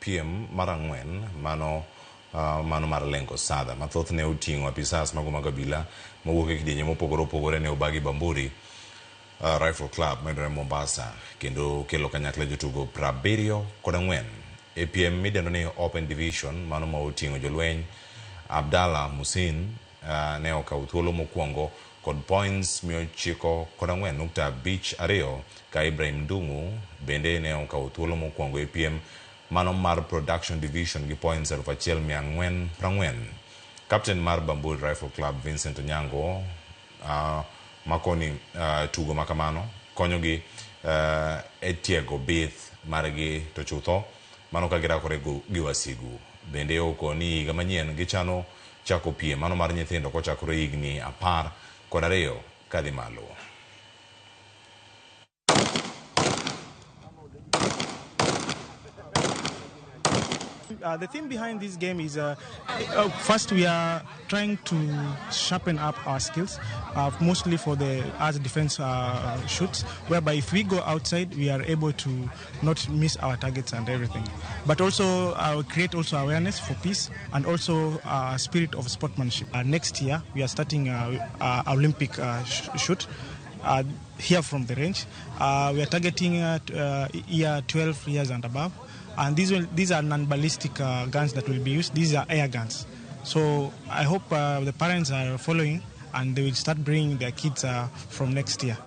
piem mar ang'wen mano mano mar lengo sadha mathoth ne oting'o apisas mago mag abila mowuok e kidienje mopogore opogore ne obagi Bamburi Rifle Club mayudore Mombasa kendo kelo kanyakla jotugo 74 e piem midendo ni Open Division mano ma oting'o jolweny Abdallah Musin ne okawo thuolo mokwongo kod points 904.52 ka Ibrahim Ndung'u bende ne okawo thuolo mokwongo e piem mano mar Production Division gi points 1440. Captain mar Bamburi Rifle Club Vincent Onyango makoni tugo makamano konyogi e tiego bith margi to chutho mano ka girakore gi wasigu. Bende okoni higa manyien gichano chako piem mano mar nyithindo kochakore higni 12 kadhi malo. The theme behind this game is first we are trying to sharpen up our skills, mostly for the as defense shoots, whereby if we go outside we are able to not miss our targets and everything. But also create also awareness for peace and also spirit of sportsmanship. Next year we are starting Olympic shoot. Here from the range. We are targeting year 12 years and above. And these are non-ballistic guns that will be used. These are air guns. So I hope the parents are following and they will start bringing their kids from next year.